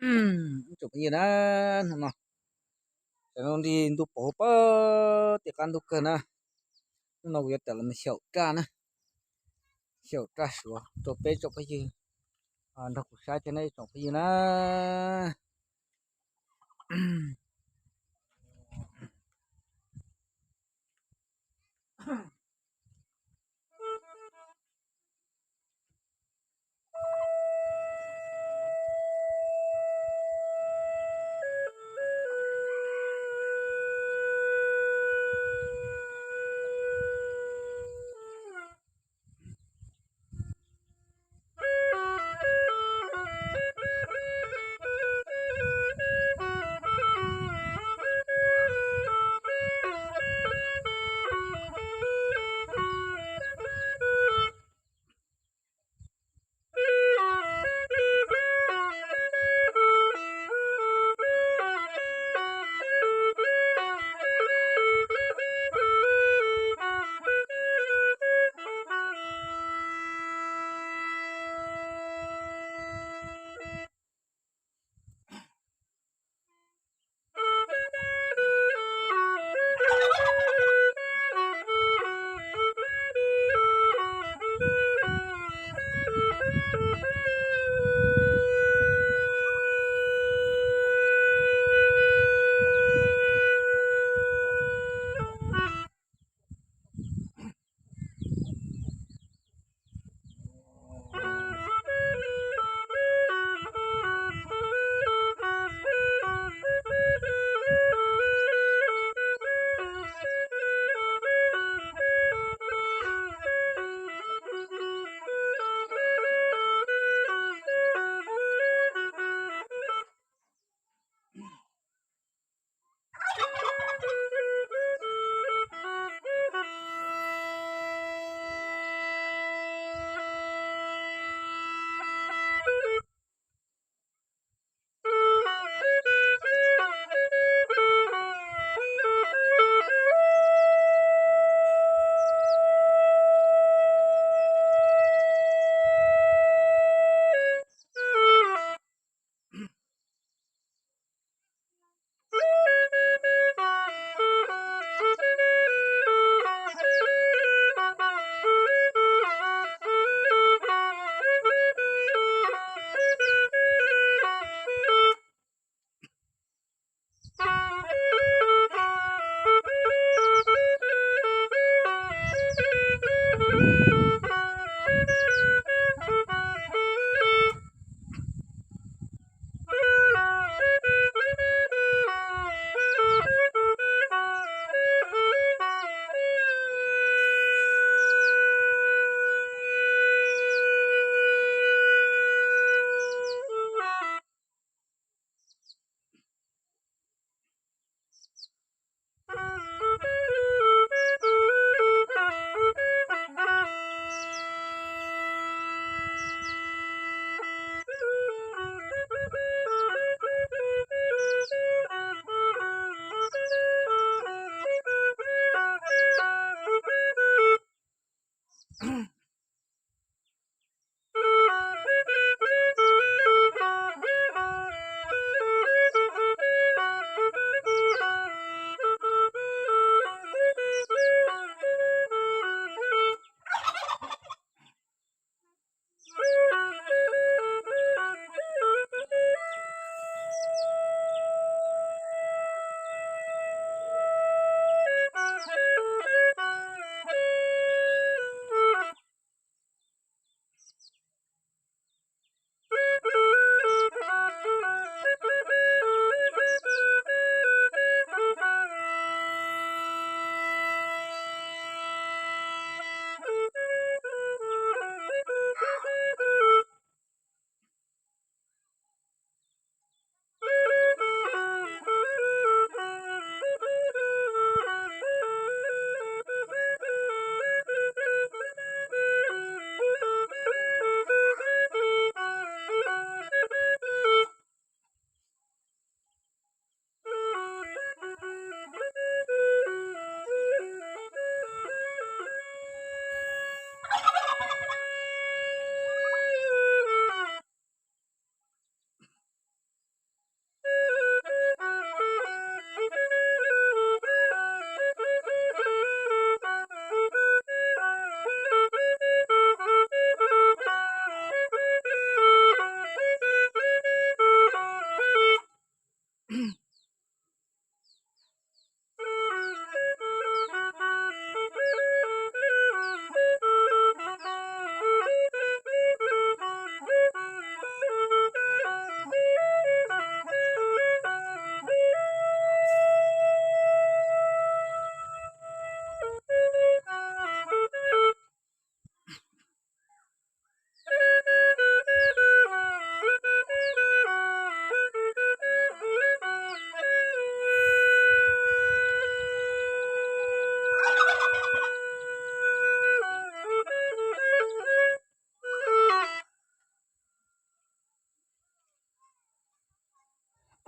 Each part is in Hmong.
Ib tsoom phooj ywg na, hnub no tam no li ntuj pom huv pab, tej qab ntuj kawg na. Hnub no kuv yuav tawm los xyaum raj na, xyaum raj suav rau peb tsoom phooj ywg nrog kuv saib thiab na ib tsoom phooj ywg na.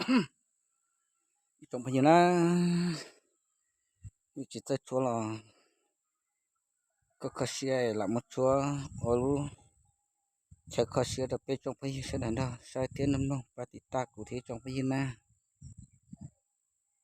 Ib tsoom phooj ywg na, wb tsis txawj tshuab los koj kho siab lam muab tshuab ua lub chaw kho siab rau peb tsoom phooj ywg sawv daws nrog saib thiab mloog pab tim tag kuv thiab tsoom phooj ywg na.